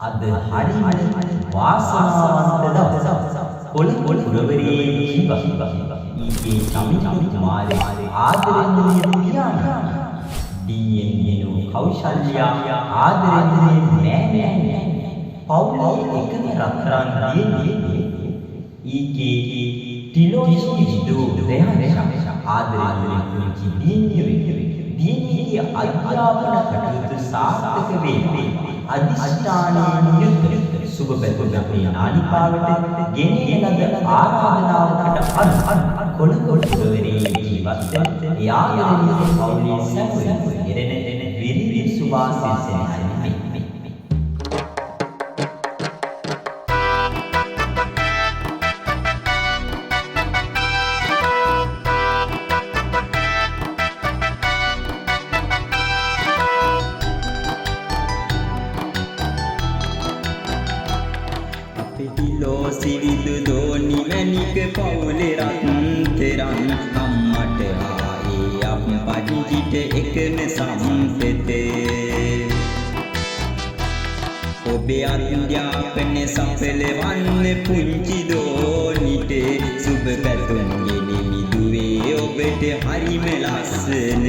අද හරිම වාසනාවන්ත දවසක්. කොළඹ පුරවරයේ ජීවත් ඊගේ චමින්ද කුමාරේ ආදරණීය පියාණන්, ඩී.එන්. විනෝ කෞශල්‍යා ආදරණීය මෑණියන්, පවුලේ එකම රත්තරන් දියණිය ඊගේ ටිලෝෂි විදෝ රෙහාන් ආදරණීය පුංචි දියණිය, දියණියගේ අධ්‍යාපන කටයුතු සාර්ථක වේවා. අධිෂ්ඨානයෙන් යුක්ත සුබ පැතුම් අපේ නාලිකාවට ගෙනෙන ලද ආරාධනාවකට අනුව කොළඹ පුරවරයේ ජීවත් වන ඒ ආදරණීය පවුලේ සැමට ගෙනෙන විරිදි සුභාශිංසනයයි මේ. අපේ සිවිදු දෝනි මැණික පවුලේ රත්තරන්, අම්මට ආයේ අප්පච්චිට එකම සම්පතේ. ඔබේ අධ්‍යාපනය සඵල වන්න පුංචි දෝනිට සුබ පැතුම් ගෙනෙමි දුවේ, ඔබට හරිම ලස්සන.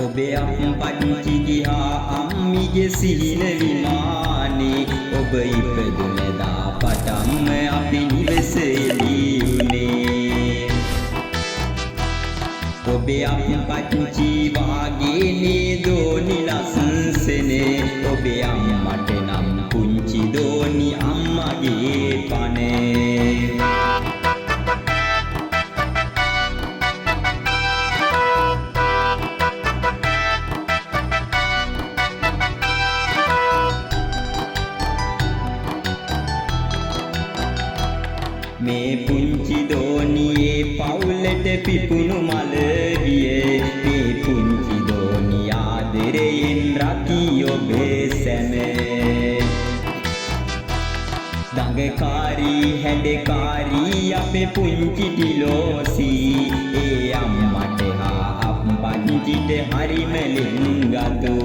ඔබේ අප්පච්චිගේ හා අම්මිගේ සිහින විමානේ, ඔබ ඉපදුන දා පටන්ම අපි නිවස එළි වුණේ. ඔබේ අප්පච්චි වාගේ නේ දෝනි ලස්සනේ, ඔබේ අම්මට නම් පුංචි දෝනි අම්මගේ පනේ. මේ පුංචි දෝනියේ පවුලට පිපුණු මල විය, මේ පුංචි දෝනි ආදරයෙන් රකී ඔබේ සැම. දඟකාරී හැඩකාරී අපේ පුංචි ටිලෝසි, ඒ අම්මට හා අප්පච්චිට හරිම ලෙන්ගතු.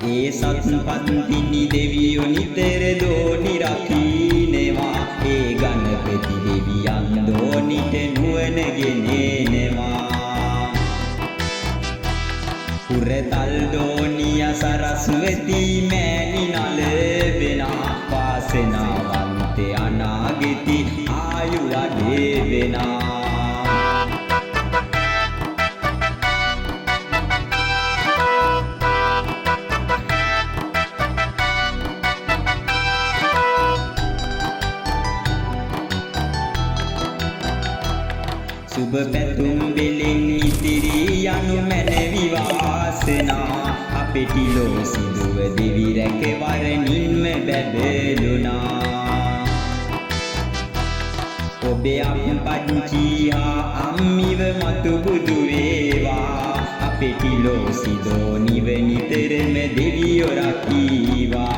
ඒ සත්පත්තිනි දෙවියෝ නිතර දෝනි රකින්නවා, ඒ ගණපති දෙවියන් දෝනිට නුවණ ගෙනෙනවා. හුරතල් දෝනිය සරස්වති මෑණි නලවෙනා, වාසනාවන්ත අනාගති ආයු වැඩේ වෙනා. සුබ පැතුම් බෙලෙන් ඉතිරි යනු මැනවි වාසනා, අපේ ටිලෝ සිදුව දෙවි රැකවරණින්ම බැබළුණා. ඔබේ අප්පච්චි හා අම්මිව මතු බුදු වේවා, අපේ ටිලෝ සිදෝ නිව නිතරම දෙවියෝ රකීවා.